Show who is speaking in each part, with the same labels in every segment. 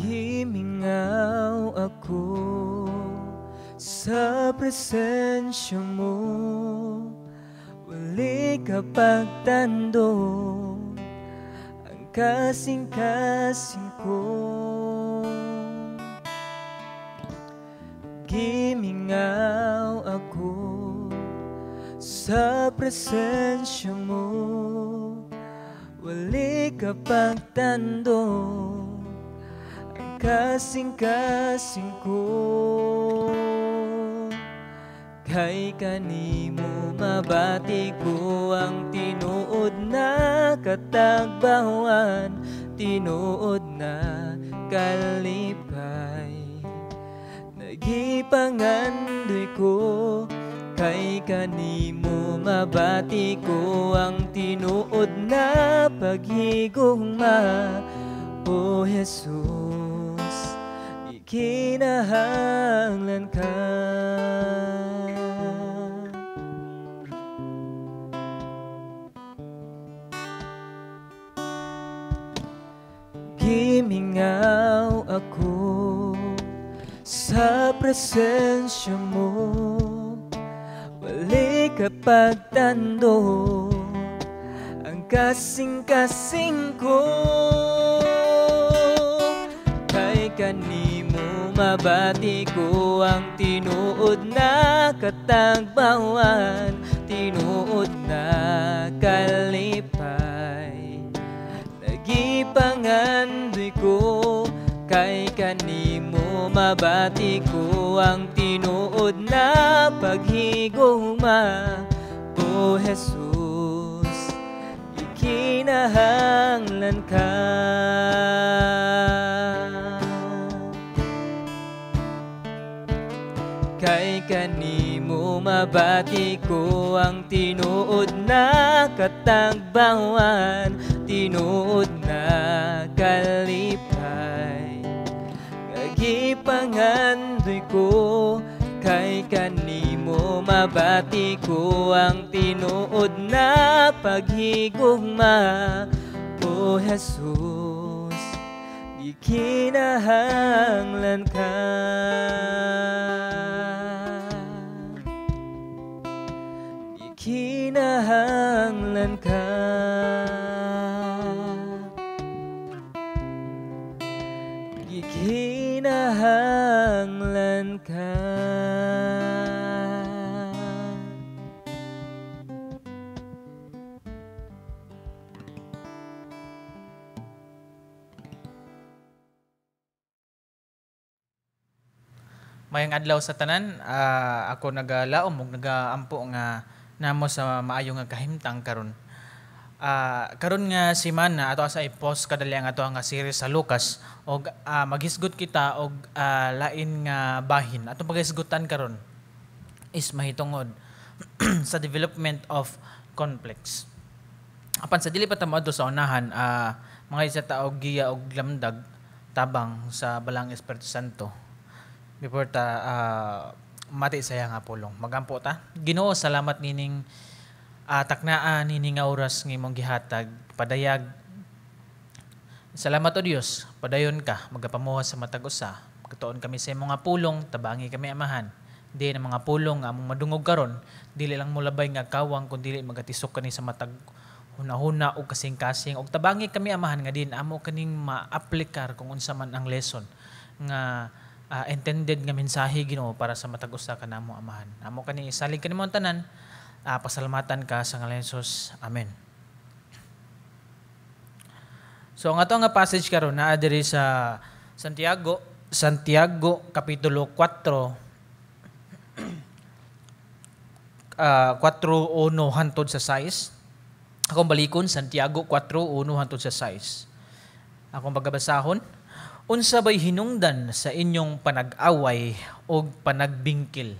Speaker 1: Gimingaw ako sa presensya mo, wali ka pagtando ang kasing-kasing ko. Gimingaw ako sa presensya mo, wali ka pagtando ang kasing-kasing ko. Kay kanimo mabati ko ang tinuod na katagbawan, tinuod na kalipay. Nagipangandoy ko kay kanimo mabati ko ang tinuod na paghigugma. O Jesus, ikinahanglan ka. Gimingaw ako sa presensya mo, wali ka pagtando ang kasing-kasing ko. Kay kanimo mabati ko ang tinuod na katagbawan, tinuod na kalipay. Nagipangandoy ko kay kanimo mabati ko ang tinuod na paghigugma. O Jesus, ikinahanglan ka. Kay kanimo mabati ko ang tinuod na katagbawan, tinuod na kalipay. Nagipangandoy ko kay kanimo mabati ko ang tinuod na paghigugma. O Jesus, ikinahanglan ka. Ikinahanglan ka. Ikinahanglan ka.
Speaker 2: Mayang adlaw sa tanan, ako nagalaom ug nagaampo nga namo sa maayo nga kahimtang karon. Karon nga semana ato sa i-post kadali ang ato nga series sa Lucas og maghisgot kita og lain nga bahin. Atong paghisgutan karon is mahitungod sa development of conflicts. Apan sa dili pa ta moadto sa unahan, mga isa ta og giya og lamdag tabang sa Balang Espiritu Santo. Before ta mati saya nga pulong. Magampo ta. Ginoo, salamat nining taknaan nining nga oras nga imong gihatag padayag. Salamat o Dios, padayon ka magapamuha sa matag usa. Magtuon kami sa imong nga pulong, tabangi kami Amahan. Di na mga pulong nga among madungog karon, dili lang molabay nga kawang kun dili magatisok kani sa matag hunahuna og kasing-kasing og tabangi kami Amahan nga din amo kaning maaplikar kung unsa man ang lesson nga intended nga mensahe Ginoo para sa matag usa kanamo Amahan. Amo kani isalig kanimo ang tanan. Pasalamatan ka sa ngalan ni Jesus. Amen. So ang ato nga passage karon naa diri sa Santiago kapitulo 4 4:1 hantod sa 6. Akong balikon Santiago 4:1 hantod sa 6. Akong pagabasahon. Unsa bay hinungdan sa inyong panag-away og panagbingkil?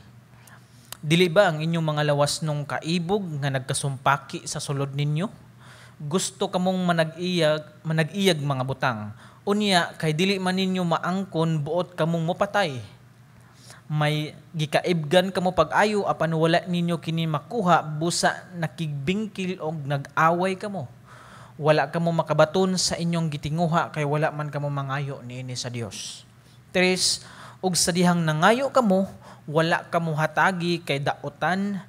Speaker 2: Dili ba ang inyong mga lawas nung kaibog nga nagkasumpaki sa sulod ninyo? Gusto kamong manag-iyag mga butang. Unya kay dili man ninyo maangkon buot kamong mopatay. May gikaibgan kamo pag-ayo apan wala ninyo kini makuha busa nakigbingkil og nag-away kamo. Wala kamo makabaton sa inyong gitinguha kay wala man kamo mangayo niini sa Dios. 3, ug sa dihang nangayo kamo, wala kamo hatagi kay daotan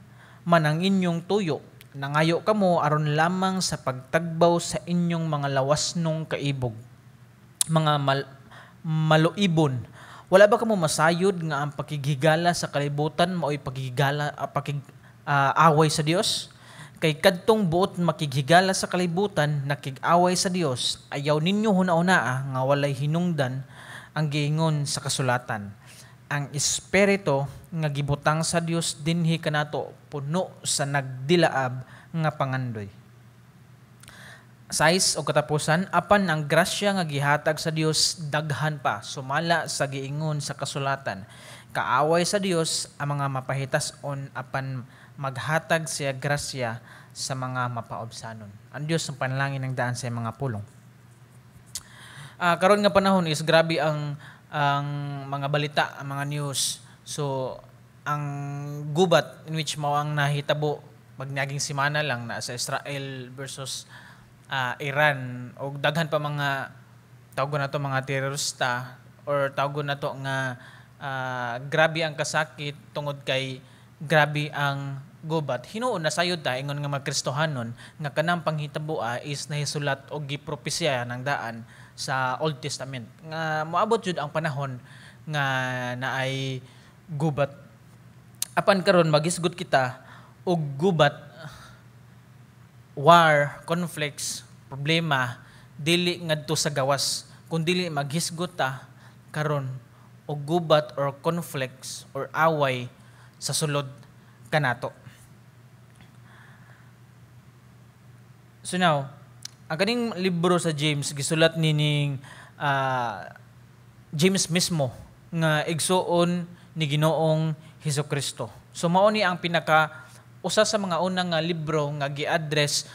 Speaker 2: man ang inyong tuyo. Nangayo kamo aron lamang sa pagtagbaw sa inyong mga lawasnong kaibog. Mga maluibon. Wala ba kamo masayod nga ang pakighigala sa kalibutan mao'y pakighigala away sa Dios? Kay kadtong buot makighigala sa kalibutan, nakig-away sa Dios. Ayaw ninyo huna-hunaa nga walay hinungdan ang giingon sa kasulatan. Ang espiritu nga gibutang sa Dios dinhi kanato puno sa nagdilaab nga pangandoy. 6 o katapusan, apan ang grasya nga gihatag sa Dios daghan pa sumala sa giingon sa kasulatan. Kaaway sa Dios ang mga mapahitason, apan maghatag siya grasya sa mga mapaobsanon. Ang Dios ang panalangin ng daan sa mga pulong. Karon nga panahon is grabe ang mga balita, ang mga news. So ang gubat in which mao ang nahitabo pag naging semana lang na sa Israel versus Iran og daghan pa mga tawgon nato mga terorista or tawgon nato nga grabe ang kasakit tungod kay grabe ang gubat. Hinuon nasayod ta ingon nga mga Kristohanon nga kanang panghitaboa is nahisulat og gipropesya ng daan sa Old Testament nga moabot jud ang panahon nga naay gubat. Apan karon magisgot kita og gubat, war, conflicts, problema dili ngadto sa gawas, kun dili maghisgot ta karon og gubat or conflicts or away sa sulod kanato. So now, ang kaning libro sa James gisulat nining James mismo nga igsuon ni Ginoong Hesukristo. So mao ni ang pinaka usa sa mga unang nga libro nga gi-address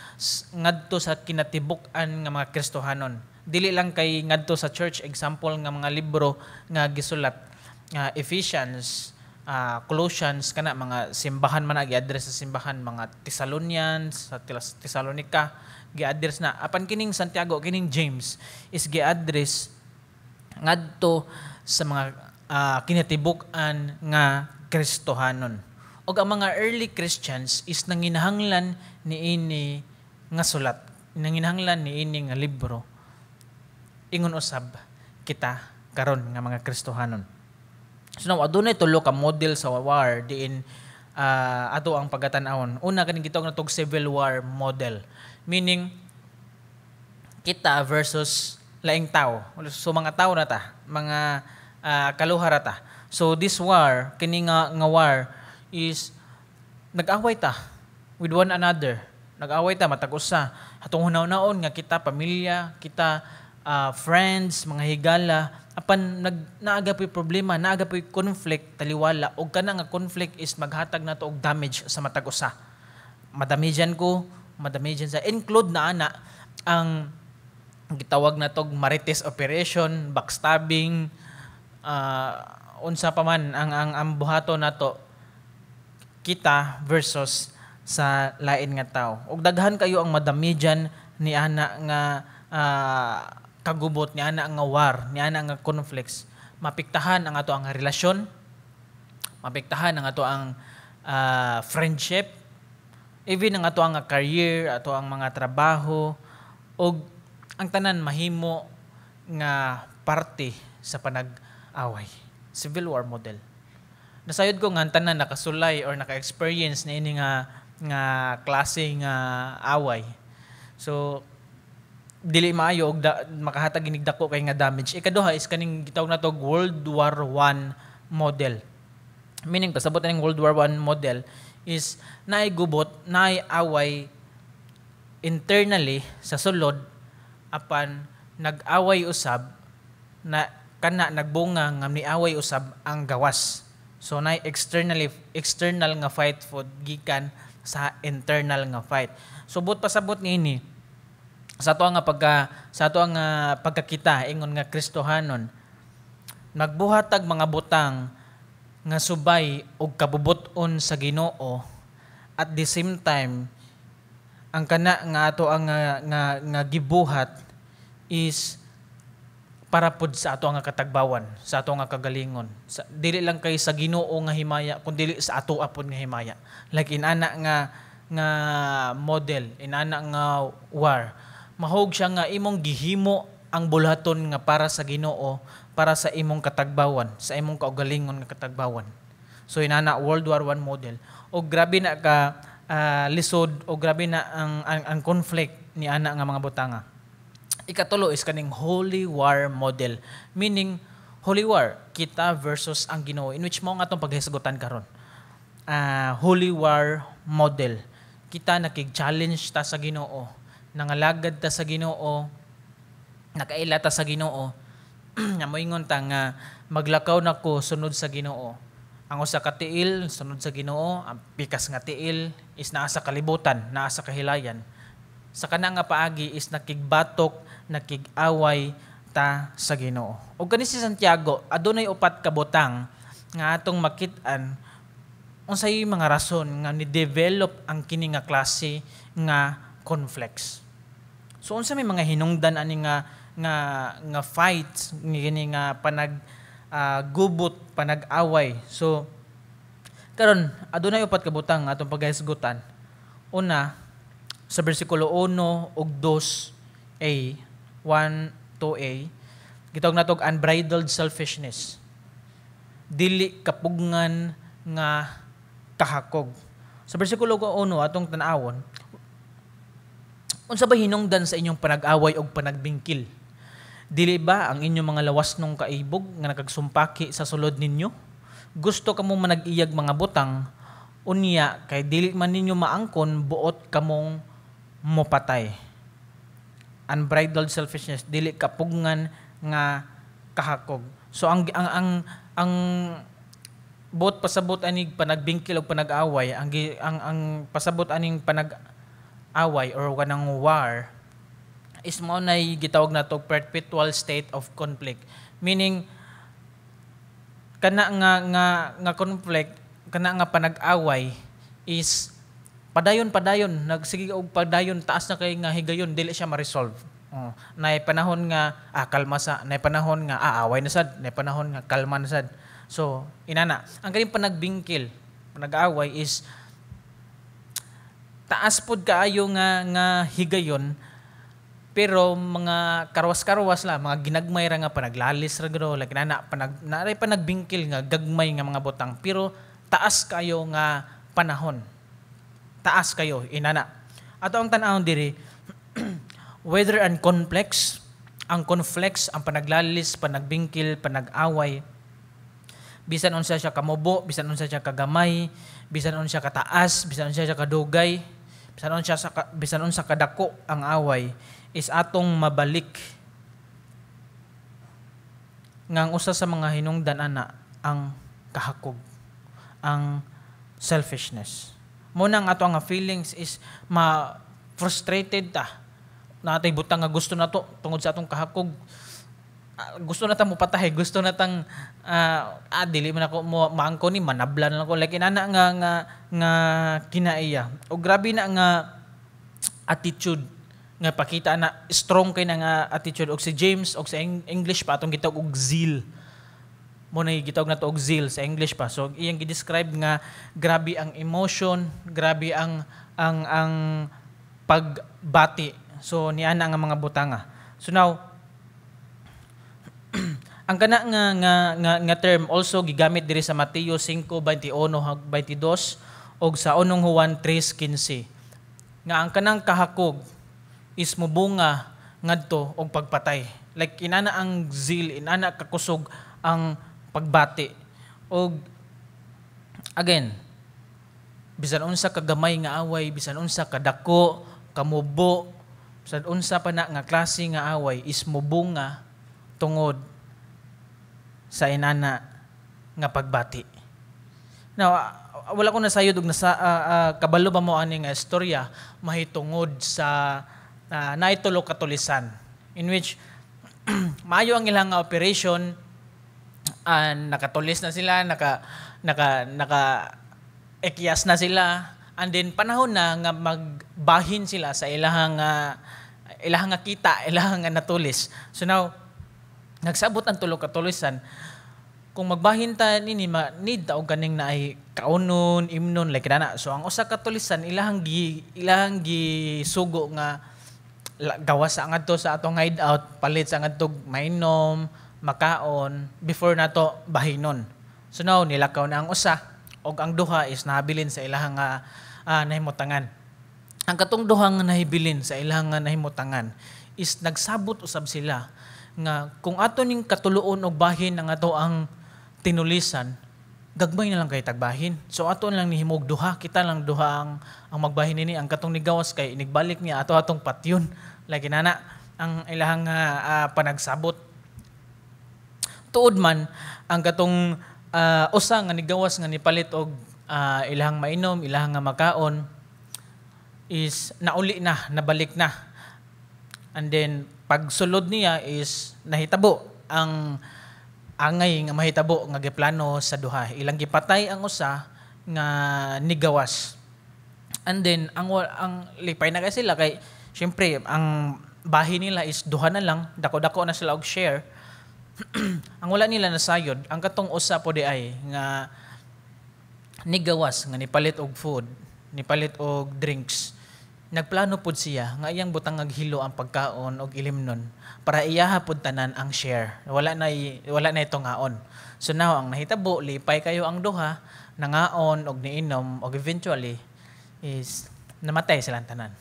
Speaker 2: ngadto sa kinatibuk-an nga mga Kristohanon. Dili lang kay ngadto sa church, example nga mga libro nga gisulat nga Ephesians, Colossians, kana mga simbahan man na gi-address sa simbahan, mga Thessalonians sa Thessalonica gi-address na. Apan kining Santiago, kining James is gi-address ngadto sa mga kinatibuk-an nga Kristohanon. Og ang mga early Christians is nanginahanglan niini nga sulat, nanginahanglan niini nga libro. Ingon usab kita karon nga mga Kristohanon. So now, adunay tulo ka model sa war diin ato ang pagatan-awon. Una, kaning gitawag natog civil war model. Meaning kita versus laing tao. So mga tao na ta, mga kaluhara ta. So this war, kini nga war is nag-away ta with one another. Nag-away ta matag usa. Atong hunaw-naon nga kita pamilya, kita friends, mga higala, apan naaga po'y problema, naaga po'y conflict taliwala og kana nga conflict is maghatag nato og damage sa matag usa. Madamagean ko, madamagean sa, include na ana ang gitawag na tog marites operation, backstabbing, unsa pa man ang buhaton nato, kita versus sa lain nga tao. Og daghan kayo ang madamagean ni ana nga kagubot, ni ana nga war, ni ana nga conflicts. Mapiktahan ang ato ang relasyon, mapiktahan ang ato ang friendship, even ang ato ang career, ato ang mga trabaho, og ang tanan mahimo nga parte sa panag-away. Civil war model. Nasayod ko nga ang tanan nakasulay or naka-experience na ini nga klase nga away. So dili maayo og makahatag inig dako kay nga damage. Ikaduha is kaning gitawag nato World War I model. Meaning pasabot ning World War I model is naay gubot, naay away internally sa sulod, apan nag-away usab na kana nagbunga nga niaway usab ang gawas. So naay external nga fight food gikan sa internal nga fight. So but pasabot niini sa ato nga pagkakita ingon nga Kristohanon, nagbuhatag mga butang nga subay og kabubut-on sa Ginoo, at the same time Ang kana nga ato ang nga gibuhat is para pod sa ato nga katagbawan, sa ato nga kagalingon. Dili lang kay sa Ginoo nga himaya, kun dili sa ato apod nga himaya. Like inana nga model, inana nga war. Mahog siya nga imong gihimo ang buluhaton nga para sa Ginoo, para sa imong katagbawan, sa imong kaugalingon nga katagbawan. So inana World War I model. O grabe na ka lisod o grabe na ang conflict ni ana nga mga butanga. Ikatulo is kaning Holy War model. Meaning, Holy War, kita versus ang Ginoo, in which mao nga atong paghisgutan karon. Holy War model. Kita nakig-challenge ta sa Ginoo, nangalagad ta sa Ginoo, nakaila ta sa Ginoo, nga moingon ta nga maglakaw nako sunod sa Ginoo. Ang usa ka tiil sunod sa Ginoo, ang pikas nga tiil is naa sa kalibutan, naa sa kahilayan. Sa kana nga paagi is nakigbatok, nakig-away ta sa Ginoo. Og kani si Santiago, adunay upat ka butang nga atong makit-an unsay mga rason nga ni-develop ang kini nga klase nga conflicts. So unsa may mga hinungdan ani nga fights kini nga panag gubot, panag-away? So karon adunay upat ka butang nga atong paghisgutan. Una, sa bersikulo 1 ug 2a, 1 2a, gitawag nato og unbridled selfishness. Dili kapugngan nga kahakog. Sa bersikulo 1 atong tan-awon, "Unsa ba hinungdan sa inyong panag-away og panagbingkil? Dili ba ang inyong mga lawasnong kaibog nga nakagsumpaki sa sulod ninyo? Gusto kamo manag-iyag mga butang, unya kay dili man ninyo maangkon, buot kamong mopatay." Unbridled selfishness, dili kapugngan nga kahakog. So ang buot pasabot anig panagbingkil og panag-away, ang pasabot aning panag-away or kanang war is mao nay gitawag nato perpetual state of conflict. Meaning kana nga conflict, kana nga panag-away is padayon padayon, nagsige og padayon, taas na kay nga higayon, dili siya ma-resolve. Oh, nay panahon nga kalma sa, nay panahon nga away na sad, nay panahon nga kalma na sad. So inana ang kaning panagbingkil, panag-away is taas pod kaayo nga higayon, pero mga karwas-karwas la, mga ginagmay ra nga panaglalis ra gro, like nana naray panagbingkil nga gagmay nga mga butang, pero taas kayo nga panahon, taas kayo inana. Ato ang tan-awon diri, whether an complex ang conflicts, ang panaglalis, panagbingkil, panag-away, bisan unsa siya kamubo, bisan unsa siya kagamay, bisan unsa kataas, bisan unsa siya kadugay, bisan unsa kadako ang away, is atong mabalik nga ang usa sa mga hinungdan ana ang kahakog, ang selfishness. Mo nang ato ang feelings is ma frustrated ta. Natay butang nga gusto nato, tungod sa atong kahakog gusto na ta mo patay, gusto na tang dili man ako mo maangko ni, manablan lang ko, like inana nga kinaiya. O grabe na nga attitude nga pakita na strong kay na nga attitude. Og si James, og sa English pa atong gitawag og zeal. Mo na gitawag nato og zeal sa English pa. So iyang gi-describe nga grabe ang emotion, grabe ang pagbati. So niana nga mga butanga. So now, ang kana nga term also gigamit diri sa Mateo 5:21 hag 22 og sa unong Juan 3:15 nga ang kanang kahakog is mubunga ngadto og pagpatay. Like inana ang zeal, inana kakusog ang pagbati. Og again, bisan unsa kagamay nga away, bisan unsa kadako, kamubo, bisan unsa pa na nga klase nga away is mubunga tungod sa inana nga pagbati. Now, wala ko nasayod og nasa kabalo ba mo ani nga istorya mahitungod sa naitulo katulisan in which maayo ang ilang nga operation, nakatulis na sila, naka naka naka ekyas na sila. And then panahon na nga magbahin sila sa ilahang nga kita, ilahang nga natulis. So now nagsabot ang tulo ka tulisan, kung magbahin ta nini, ma, need ta og kaning naay kaunon, imnon, like na. So ang usa ka tulisan, ilahang gisugo nga gawas sa ngadto sa atong hideout, palit sa ngadto mainom, makaon before nato bahinon. So now nilakaw na ang usa og ang duha is nahabilin sa ilahang nahimutangan. Ang katong duha nga nahibilin sa ilahang nahimutangan is nagsabot usab sila nga kung ato ning katuluon og bahin ang ato ang tinulisan, gagmay na lang kay tagbahin. So ato lang nihimog duha, kita lang duha ang magbahin nini. Ang katong nigawas kay inigbalik niya ato atong patyon. Like inana ang ilahang panagsabot. Tuod man ang katong usa nga nigawas nga nipalit og ilahang mainom, ilahang nga makaon is nauli na, nabalik na. And then pagsulod niya is nahitabo ang angay nga mahitabo nga giplano sa duha. Ilang gipatay ang usa nga nigawas. And then ang lipay na kay sila kay syempre ang bahin nila is duha na lang, dako-dako na sila og share. Ang wala nila nasayod, ang katong usa po di ay nga nigawas nga nipalit og food, nipalit og drinks. Nagplano pud siya nga iyang butang hilo ang pagkaon og ilimnon para iyaha pud tanan ang share. Wala na ito ngaon. So now ang nahitabo, lipay kayo ang duha, nangaon og niinom og eventually is namatay silang tanan.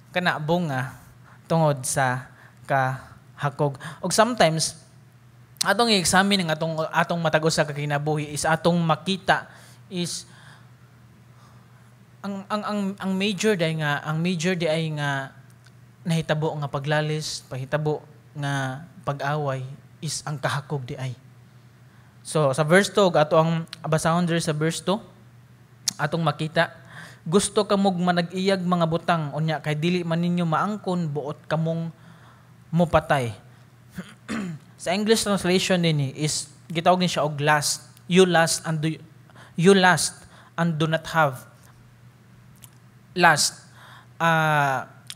Speaker 2: Kana bunga tungod sa kahakog. Og sometimes atong i-examine ang atong matag usa ka kinabuhi is atong makita is ang major di ay nga nahitabo nga paglalis, pahitabo nga pag-away is ang kahakog di ay. So sa verse 2, ato ang basahon diri sa verse 2, atong makita, "Gusto kamog manag-iyag mga butang, unya kay dili man ninyo maangkon, buot kamong mopatay." Sa English translation nini is gitawag ni siya og lust. You lust and do not have. Lust,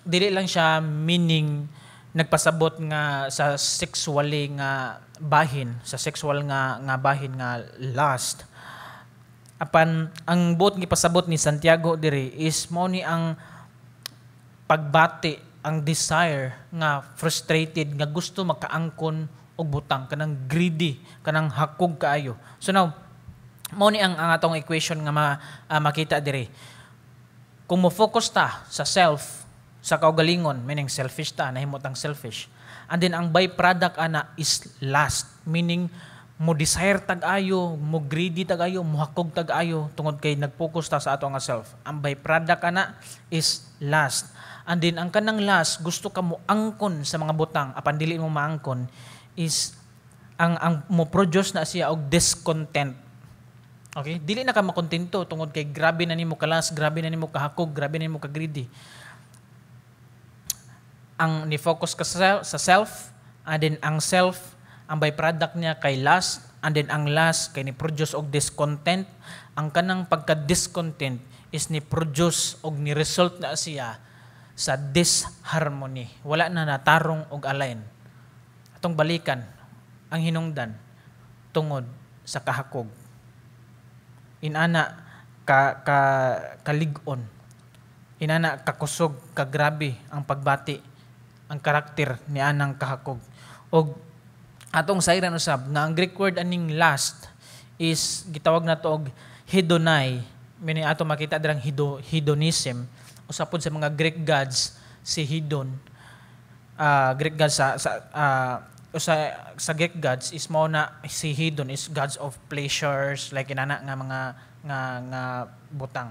Speaker 2: dili lang siya meaning nagpasabot nga sa sexually nga bahin, sa sexual nga bahin nga lust. Apan ang buot gipasabot ni Santiago diri is mao ni ang pagbati, ang desire nga frustrated nga gusto makaangkon og butang, kanang greedy, kanang hakog kaayo. So now mao ni ang atong equation nga makita diri. Kung mo focus ta sa self, sa kaugalingon, meaning selfish ta, nahimutang selfish. And then ang byproduct ana is lust, meaning mo desire tag-ayo, mo greedy tag-ayo, mo hakog tag-ayo tungod kay nag-focus ta sa ato nga self. Ang byproduct ana is lust. And then ang kanang lust, gusto ka mo angkon sa mga butang apan dili mo maangkon, is ang mo produce na siya og discontent. Okay? Dili na ka makontento tungod kay grabe na nimo ka-lust, grabe na nimo kahakog, grabe na nimo ka greedy. Ang ni-focus ka sa self, and then ang self, ang byproduct niya kay lust, and then ang lust kay ni produce og discontent. Ang kanang pagka-discontent is ni produce og ni result na siya sa disharmony. Wala na natarong og align. Atong balikan ang hinungdan tungod sa kahakog. Inana ka, ka kalig-on. Inana kakusog, kagrabe ang pagbati, ang karakter ni anang kahakog. Og atong sayran usab nga ang Greek word aning lust is gitawag na to og hedonai. Meaning ato makita dirang hedonism. Usa pod sa mga Greek gods si Hedon. Greek gods sa usa sa Greek gods is mao na si Hedon is gods of pleasures, like inana nga mga nga butang.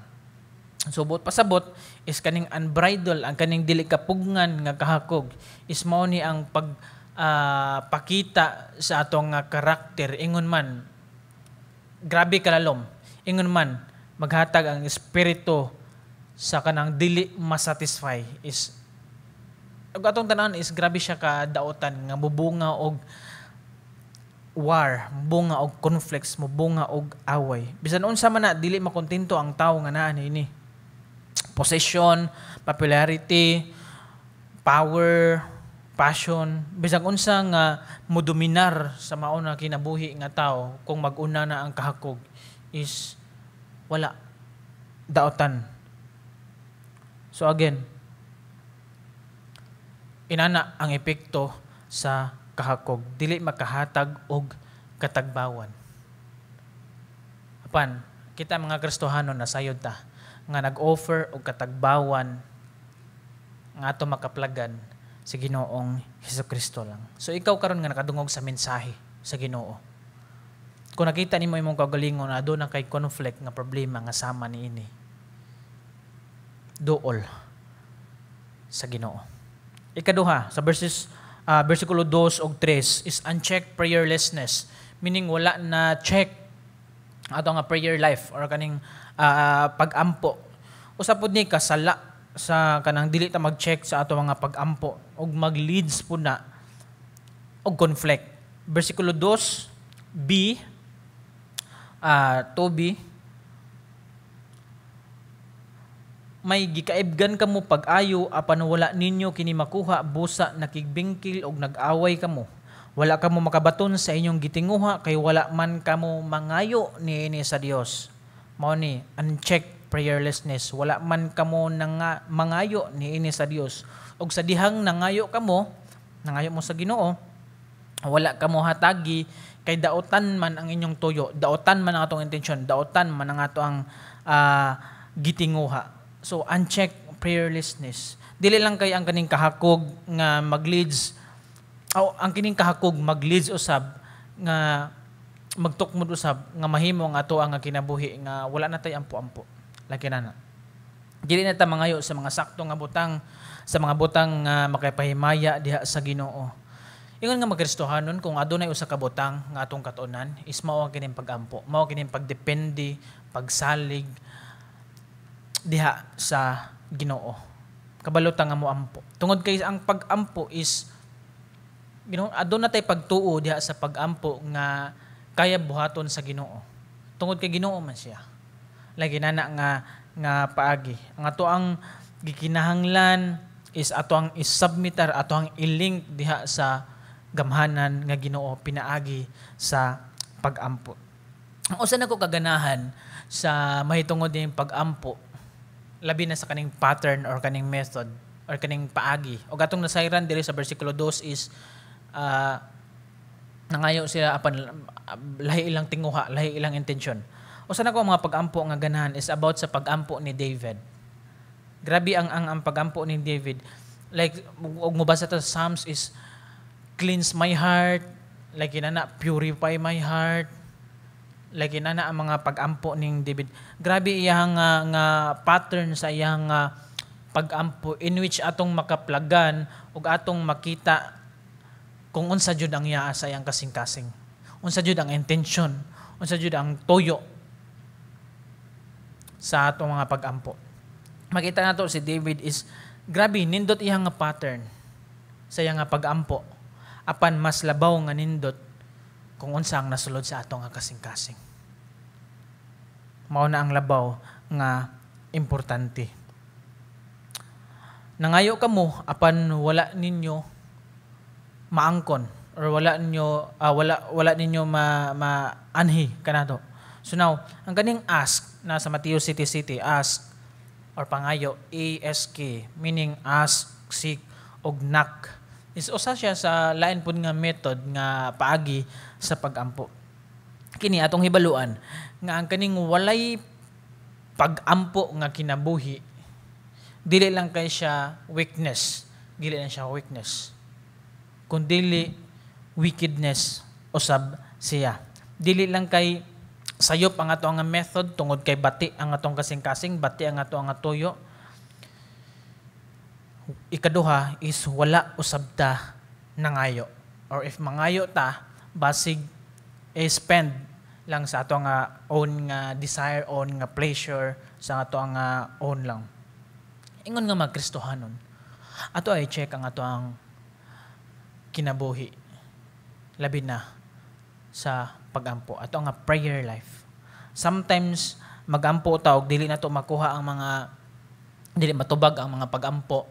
Speaker 2: So buot pasabot is kaning unbridled, ang kaning dili kapugngan nga kahakog is mao ni ang pag pakita sa atong nga karakter, ingon man grabe kalalom, ingon man maghatag ang espiritu sa kanang dili masatisfy is ug atong tanan is grabe siya ka daotan nga mubunga og war, bunga og conflicts, mubunga og away. Bisan unsa man na, dili makontento ang tawo nga naa niini. Possession, popularity, power, passion, bisag unsa nga modominar sa mao na kinabuhi nga tao, kung mag-una na ang kahakog is wala, daotan. So again, inana ang epekto sa kahakog, dili makahatag og katagbawan. Apan kita mga Kristohanon, nasayod ta nga nag-offer og katagbawan nga ato makaplagan si Ginoong Hesukristo lang. So ikaw karon nga nakadungog sa mensahe sa Ginoo, kung nakita nimo imong kaugalingon na aduna kay conflict nga problema nga sama niini, duol sa Ginoo. Ikaduha, sa verses versikulo 2 ug 3 is unchecked prayerlessness, meaning wala na check ato nga prayer life or kaning pag-ampo. Usa pud ni kasala sa kanang dili ta mag-check sa ato mga pag-ampo ug mag-leads pud na og conflict. Versikulo 2 B, 2b: "May gikaibgan kamo pag-ayo apan wala ninyo kini makuha, busa nakigbingkil og nag-away kamo. Wala kamo makabaton sa inyong gitinguha kay wala man kamo mangayo niini sa Dios." Mao ni unchecked prayerlessness. Wala man kamo nanga mangayo niini sa Dios. Og sa dihang nangayo kamo, nangayo mo sa Ginoo, wala kamo hatagi kay daotan man ang inyong tuyo, daotan man ang atong intensyon, daotan man ang ato ang gitinguha. So unchecked prayerlessness. Dili lang kay ang kaning kahakog nga mag-leads, o ang kining kahakog mag-leads usab nga magtukmod usab nga mahimo ang ato ang kinabuhi nga wala na tay ampo-ampo. Lagi na na. Dili na ta mangayo sa mga sakto nga butang, sa mga butang nga makapahimaya diha sa Ginoo. Ingon nga magkristohanon, kung adunay usa ka butang nga atong katuonan is mao ang kining pag-ampo, mao kining pagdepende, pagsalig diha sa Ginoo. Kabalo ta nga moampo. Tungod kay ang pag-ampo is Ginoo, aduna tay pagtuo diha sa pag-ampo nga kaya buhaton sa Ginoo. Tungod kay Ginoo man siya. Lagi nana nga nga paagi. Ang ato ang gikinahanglan is ato ang isubmitar, ato ang i-link diha sa gamhanan nga Ginoo pinaagi sa pag-ampo. Ang usa nako kaganahan sa mahitungod ning pag-ampo, labi na sa kaning pattern or kaning method or kaning paagi. O atong nasayran diri sa versikulo 2 is nangayo sila apan lahi ilang tinguha, lahi ilang intensyon. Usa nako ang mga pag-ampo nga ganahan is about sa pag-ampo ni David. Grabe ang pag-ampo ni David. Like og mobasa ta sa Psalms is "Cleanse my heart," like inana, "Purify my heart." Like inana ang mga pag-ampo ning David. Grabe iyang nga pattern sa iyang pag-ampo in which atong makaplagan ug atong makita kung unsa jud ang iya sa iyang kasing-kasing. Unsa jud ang intention, unsa jud ang tuyo sa atong mga pag-ampo. Makita nato si David is grabe nindot iyang nga pattern sa iyang nga pag-ampo. Apan mas labaw nga nindot kung unsa ang nasulod sa atong nga kasing-kasing. Mao na ang labaw nga importante. Nangayo kamo apan wala ninyo maangkon or wala ninyo wala ninyo ma maanhi kanato. So now, ang kaning ask na sa Matthew City City, ask or pangayo, ASK, meaning ask, seek og knock, is usa siya sa lain pud nga method nga paagi sa pagampo. Kini atong hibaluan nga ang kaning walay pag-ampo nga kinabuhi, dili lang kay siya weakness, dili lang siya weakness, kundili wickedness usab siya. Dili lang kay sayop ang ato ang method tungod kay bati ang atong kasing-kasing, bati ang ato ang tuyo. Ikaduha is wala usab ta nangayo. Or if mangayo ta, basig spend lang sa ato nga own nga desire, own nga pleasure, sa ato nga own lang. Ingon nga magkristohanon, ato ay check ang ato ang kinabuhi, labi na sa pagampo, ato nga prayer life. Sometimes magampo ta og dili nato makuha ang mga Dili matubag ang mga pagampo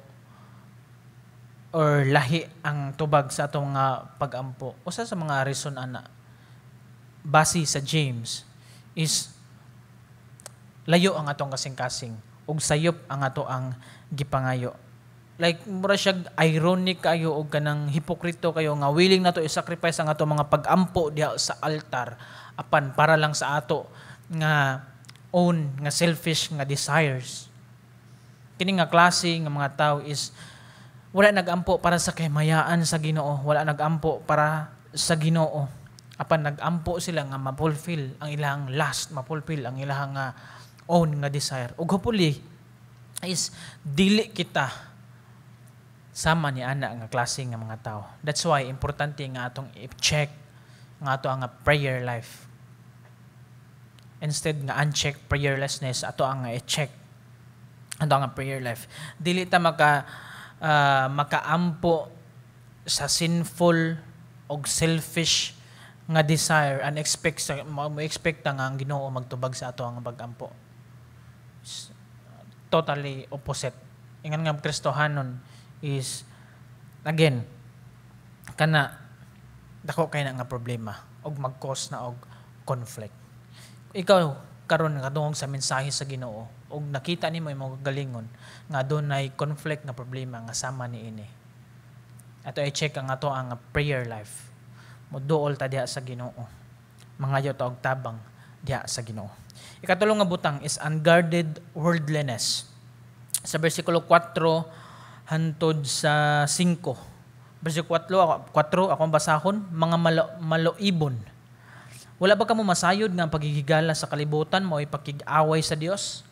Speaker 2: or lahi ang tubag sa atong mga pagampo. Usa sa mga reason ana, base sa James, is layo ang atong kasing-kasing ug sayop ang ato ang gipangayo. Like mura siya ironic kayo og kanang hipokrito kayo nga willing nato i-sacrifice ang ato mga pagampo diha sa altar apan para lang sa ato nga own nga selfish nga desires. Kini nga klase nga mga tao is wala nagampo para sa kahimayaan sa Ginoo, wala nagampo para sa Ginoo. Apan nagampo sila nga ma-fulfill ang ilang lust, ma-fulfill ang ilang nga own nga desire. Ug hopefully is dili kita sama ni ana nga klase nga mga tao. That's why importante nga atong i-check nga ato ang prayer life. Instead nga uncheck prayerlessness, ato ang i-check ato ang prayer life. Dili ta makaampo sa sinful og selfish nga desire and expect sa mo expect nga ang Ginoo magtubag sa ato ang pagampo. Totally opposite. Ingan nga Kristohanon is, again, kana dako kay na nga problema og mag-cause na og conflict. Ikaw karon nga kadungog sa mensahe sa Ginoo og nakita nimo imong galingon nga dunay conflict nga problema nga sama niini. Ato i-check ang ato ang prayer life. Moduol ta diha sa Ginoo. Mangayo ta og tabang diha sa Ginoo. Ikatulo nga butang is unguarded worldliness. Sa bersikulo 4 hantod sa 5. Bersikulo 4, 4 akong basahon, "Mga maloibon. Wala ba kamo masayod nga ang pagighigala sa kalibutan mao'y pakig-away sa Dios?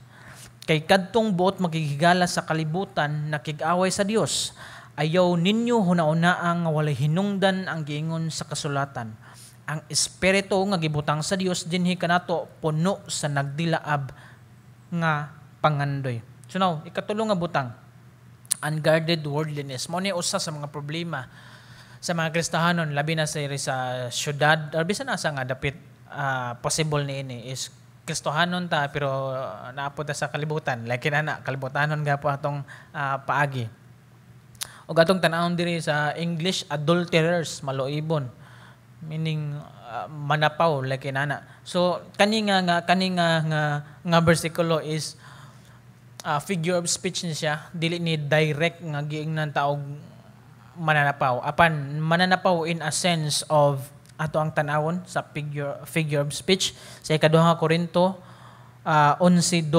Speaker 2: Kay kadtong buot makighigala sa kalibutan, nakig-away sa Dios. Ayaw ninyo hunaunaa nga walay hinungdan ang giingon sa kasulatan. Ang espiritu nga gibutang sa Dios dinhi kanato puno sa nagdilaab nga pangandoy." So now, ikatulo nga butang, unguarded worldliness. Mao ni usa sa mga problema sa mga Kristohanon, labi na sa syudad or bisan asa nga dapit, possible ni ini is Kristohanon ta pero naa pod ta sa kalibutan, like kinana kalibutanon gapo atong paagi. Ug atong tan-awon diri sa English, adulterers, maloibon, meaning manapaw, like kinana. So kani nga bersikulo is figure of speech ni siya, dili ni direct nga giingnan ta og mananapaw, apan mananapaw in a sense of ato ang tanawon sa figure of speech sa Ikaduha nga Korinto 11:2.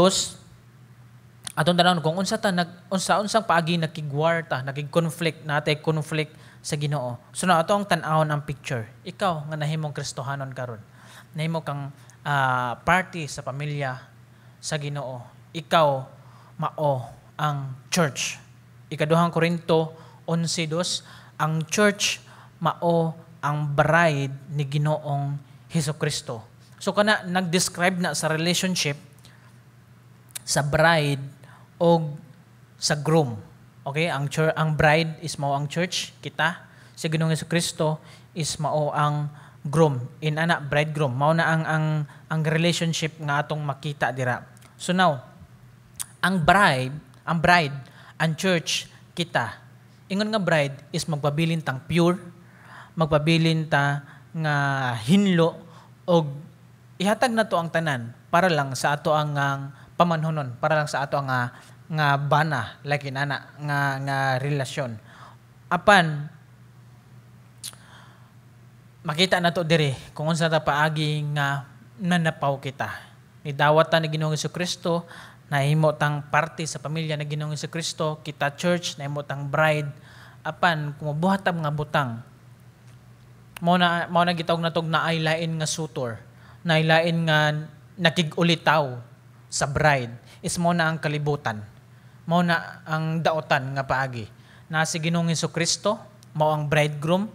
Speaker 2: Atong tanawon kung unsa ta nag unsa unsang paagi nakigwar ta, nakig-conflict, natay conflict sa Ginoo. So na ato ang tan-awon ang picture. Ikaw nga nahimong Kristohanon karon, nahimo kang party sa pamilya sa Ginoo, ikaw mao ang church. Ikaduhang Korinto 11:2, ang church mao ang bride ni Ginoong Hesus Kristo. So kana nag-describe na sa relationship sa bride o sa groom. Okay, ang church, ang bride is mao ang church, kita. Si Ginoong Hesus Kristo is mao ang groom. In ana bridegroom, mao na ang relationship nga atong makita dira. So now, ang bride, ang church, kita. Ingon nga bride is magpabilin tang pure, magpabilin ta nga hinlo og ihatag na to ang tanan para lang sa ato ang pamanhonon, para lang sa ato ang nga bana, like inana nga relasyon. Apan makita na to diri kung unsa ta paagi nga nanapaw kita. Nidawat ta ni Ginoong Kristo, nahimo tang parte sa pamilya ni Ginoong Kristo, kita church, nahimo tang bride. Apan kung mabuhat ta mga butang, mao na gitawag natog naay lain nga suitor, naay lain nga nakig-ulitaw sa bride, is mao na ang kalibutan. Mao na ang daotan nga paagi. Na si Ginoong Kristo, mao ang bridegroom,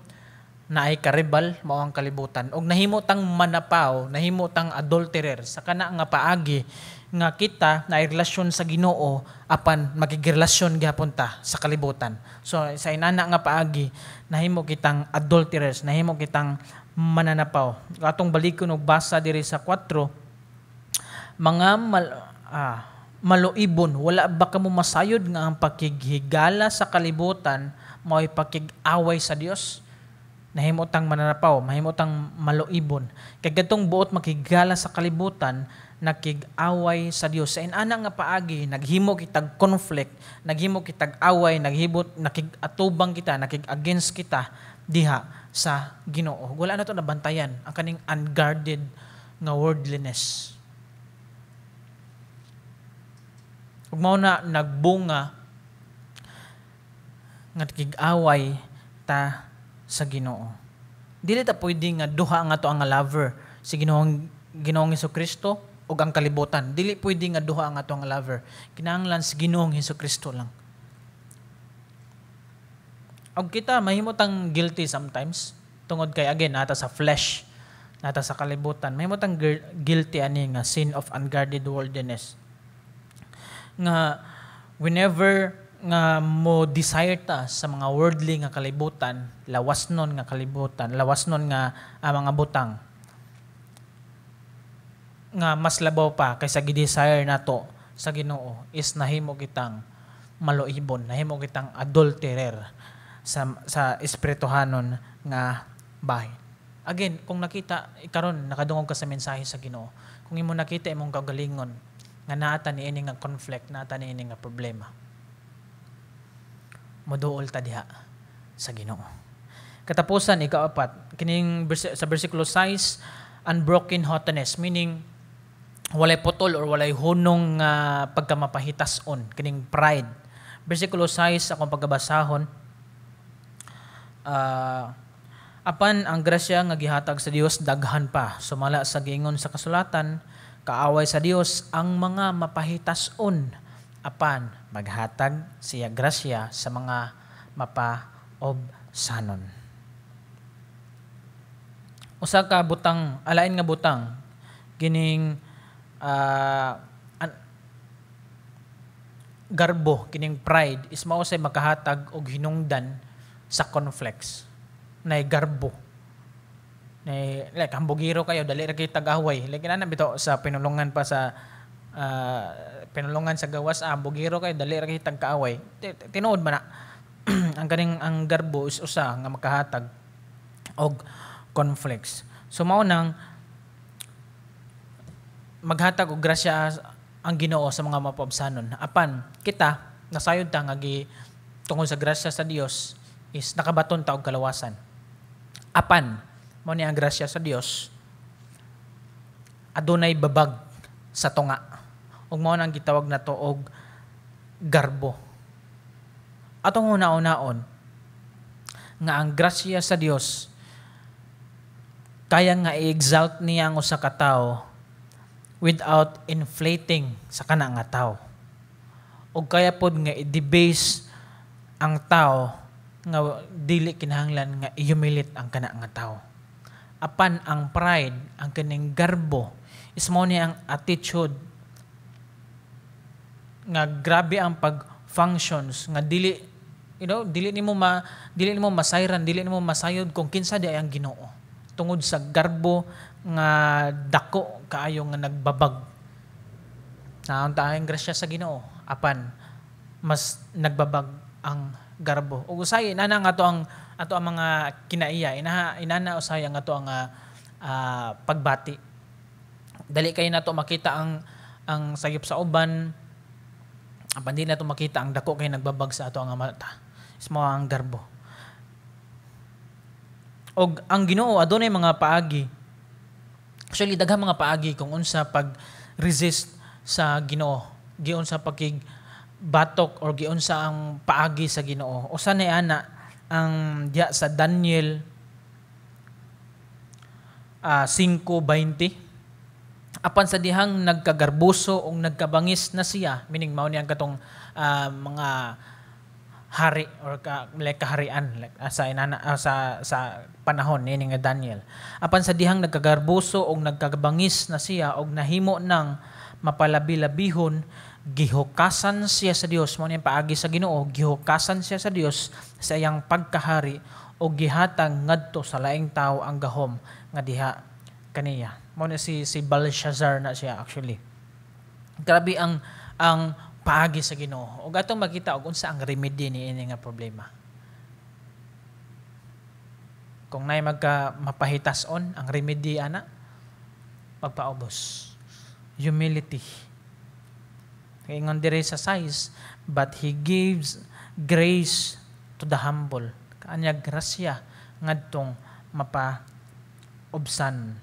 Speaker 2: naay karibal, mao ang kalibutan. Og nahimo tang manapaw, nahimo tang adulterer sa kana nga paagi nga kita na relasyon sa Ginoo apan magigrelasyon gihapon ta sa kalibutan. So sa inana nga paagi nahimo kitang adulterers, nahimo kitang mananapaw. Atong balikon og basa diri sa 4, mga mal, ah, Maluibon, wala ba kamo masayod nga ang pakighigala sa kalibutan mao'y pakig-away sa Dios? Nahimo tang mananapaw, mahimo tang maluibon. Kay kadtong buot makighigala sa kalibutan, nakig-away sa Dios. Sa inana nga paagi, naghimo kitag conflict, naghimo kitag away, naghibot nakig-atubang kita, nakig-against kita diha sa Ginoo. Wala na to nabantayan ang kaning unguarded nga worldliness. Ug mao na nagbunga nga nakig-away ta sa Ginoo. Dili ta pwede nga duha nga to ang lover, si Ginoong Hesukristo ug ang kalibutan. Dili pwede nga duha ang ato ang lover. Kinahanglan si Ginoong Hesukristo lang. Og kita mahimo tang guilty sometimes tungod kay, again, nata sa flesh, nata sa kalibutan. Mahimo tang guilty ani nga sin of unguarded worldliness. Nga whenever nga mo desire ta sa mga worldly nga kalibutan, lawasnon nga kalibutan, lawasnon nga mga butang nga mas labaw pa kaysa gi-desire nato sa Ginoo, is nahimo kitang maluibon, nahimo kitang adulterer sa espirituhanon nga bahin. Again, kung nakita karon, nakadungog ka sa mensahe sa Ginoo, kung imo nakita imong kaugalingon nga naata niini nga conflict, naata niini nga problema, moduol ta diha sa Ginoo. Katapusan, ikaapat, kining sa versikulo 6, unbroken haughtiness, meaning walay putol or walay hunong nga pagkamapahitason, kining pride. Versikulo 6, akong pagkabasahon, apan ang grasya nga gihatag sa Dios daghan pa, sumala sa giingon sa kasulatan, "Kaaway sa Dios ang mga mapahitason, apan maghatag siya grasya sa mga mapaobsanon." Usa ka butang, alain nga butang, kining garbo, kining pride, is mao say makahatag og hinungdan sa conflicts. Nay garbo. Nay, like, hambugiro kayo, dali ra kay tag-away. Like, inana bitaw sa pinulungan pa sa pinulungan sa gawas, hambugiro kayo, dali ra kay tagkaaway. Tinuod man na. Ang kaning ang garbo is usa nga makahatag og conflicts. So mao nang maghatag og grasya ang Ginoo sa mga mapaubsanon. Apan kita nasayod ta nga gi tungod sa grasya sa Dios is nakabaton ta og kalawasan. Apan mao ni ang grasya sa Dios adunay babag sa tunga. Ug mao nang gitawag nato og garbo. Atong una-unaon nga ang grasya sa Dios kaya nga i-exalt niya ang usa ka tawo without inflating sa kana nga tawo. Og kaya pod nga i-debase ang tao nga dili kinahanglan nga i-humiliate ang kana nga tao. Apan ang pride, ang kaning garbo, is mao ni ang attitude nga grabe ang pag-functions nga dili dili nimo masayran, dili nimo masayod kung kinsa di ay ang Ginoo tungod sa garbo nga dako kaayo nga nagbabag. Naon ta ang grasya sa Ginoo, apan mas nagbabag ang garbo. Ug usay inana nga ato ang mga kinaiya, inana usay ang ato ang pagbati. Dali kay nato makita ang sayop sa uban, apan di nato makita ang dako kay nagbabag sa ato ang mata. Is mao ang garbo. Og ang Ginoo adunay mga paagi. Actually, daghang mga paagi kung unsa pag-resist sa Ginoo, giunsa pagkig batok or giunsa ang paagi sa Ginoo. Usa ni ana ang diya sa Daniel 5:20. Apan sa dihang nagkagarbuso o nagkabangis na siya, meaning mao ni ang katong mga hari or like kaharian, like, sa inana, sa panahon niini nga Daniel. Apan sa dihang nagkagarbuso og nagkabangis na siya og nahimo ng mapalabi-labihon, gihukasan siya sa Dios. Mao ni ang paagi sa Ginoo, gihukasan siya sa Dios sa iyang pagkahari og gihatag ngadto sa laing tawo ang gahom nga diha kaniya. Mao ni si Belshazzar na siya actually. Grabe ang ang paagi sa Ginoo. Ug atong makita og unsa ang remedy niini nga problema. Kung naay magka mapahitas-on, ang remedy ana, pagpaubos. Humility. Ingon diri sa size, but He gives grace to the humble. Kanya grasya ngadtong mapaubsan.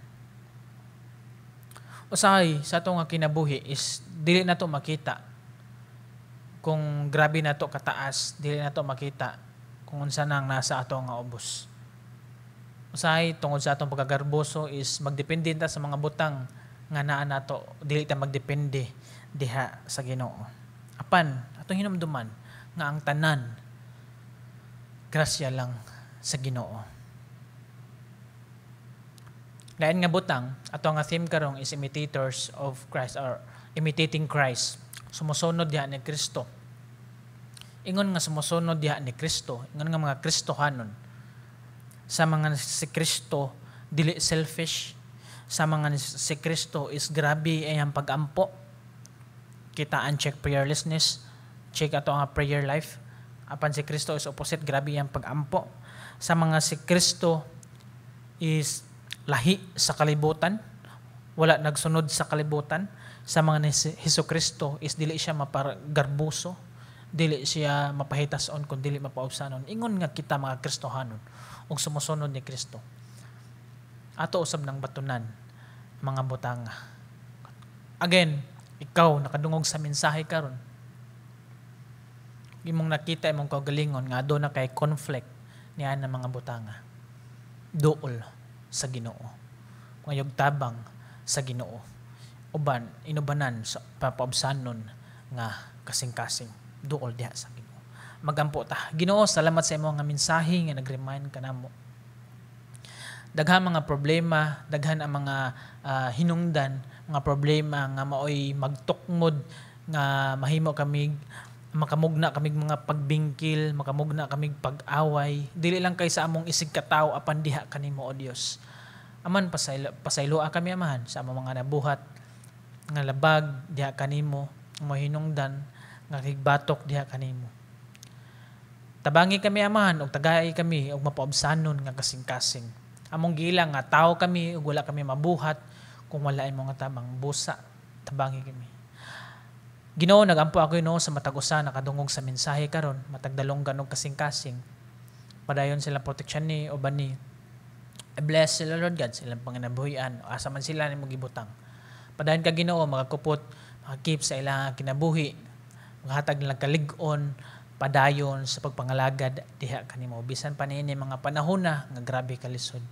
Speaker 2: Usahay sa atong nga kinabuhi is dili nato makita kung grabe nato kataas, dili nato makita kung unsa nang nasa ato nga ubos. Usahay tungod sa atong pagkagarboso is magdepende ta sa mga butang nga naa nato, dili ta magdepende diha sa Ginoo. Apan atong hinumduman nga ang tanan grasya lang sa Ginoo. Lain nga butang, ato nga theme karong is imitators of Christ or imitating Christ. Sumusunod diha ni Kristo. Ingon nga sumusunod diha ni Kristo, ingon nga mga Kristohanon. Sa mga si Kristo dili selfish, sa mga si Kristo is grabe ay ang pagampo. Kita ang check prayerlessness, check ato ang prayer life. Apan si Kristo is opposite, grabe ang pagampo. Sa mga si Kristo is lahi sa kalibutan, wala nagsunod sa kalibutan. Sa mga ni Hesus Kristo is dili siya mapargarbuso, dili siya mapahitason kun dili mapaubsanon. Ingon nga kita mga Kristohanon ug sumusunod ni Kristo. Ato usab ng batunan mga butanga. Again, ikaw nakadungog sa mensahe karon. Imong nakita imong kaugalingon nga aduna kay conflict niya ng mga butanga. Duol sa Ginoo. Ngayog tabang sa Ginoo. Uban inubanan sa papaubsanon nga kasing-kasing duol diha sa Ginoo. Magampo ta. Ginoo, salamat sa imong nga mensahe nga nag-remind kanamo. Daghan mga problema, daghan ang mga hinungdan, mga problema nga maoy magtukmod nga mahimo kami makamugna kamig mga pagbingkil, makamugna kamig pag-away. Dili lang kay sa among isig katawo apan diha kanimo, o Dios. Aman, pasayloa kami, Amahan, sa among mga nabuhat nga labag diha kanimo, mahinungdan nga higbatok diha kanimo. Tabangi kami, Amahan, og tagay kami og mapaubsanon nga kasing-kasing. Among gilang nga tao kami ug wala kami mabuhat kung wala imong tabang busa, tabangi kami. Ginoo, nagampo ako, Ginoo, sa matag usa nakadungog sa mensahe karon, matag dalunggan og kasing-kasing. Padayon sila protection ni uban ni. I bless sila, Lord God, silang panginabuhian, asa man sila nimo gibutang. Padayon ka, Ginoo, makakupot, makakip sa ilang kinabuhi, makahatag nilang kalig-on, padayon sa pagpangalagad diha kanimo bisan pa niini mga panahon na nga grabe kalisod.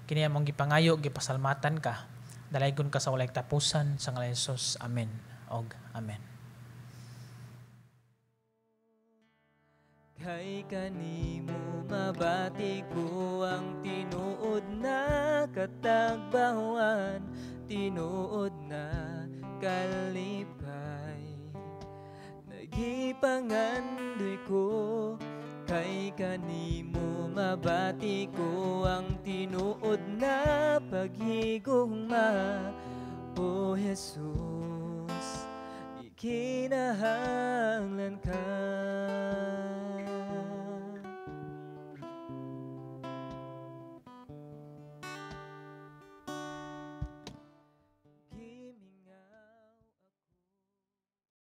Speaker 2: Kini among gipangayo, gipasalamatan ka. Dalaygon ka sa walay katapusan sa ngalan ni Jesus. Amen. Og amen.
Speaker 1: Kay kanimo mabati ko ang tinuod na katagbawan, tinuod na kalipay. Nagipangandoy ko kay kanimo mabati ko ang tinuod na paghigugma. O Jesus, ikinahanglan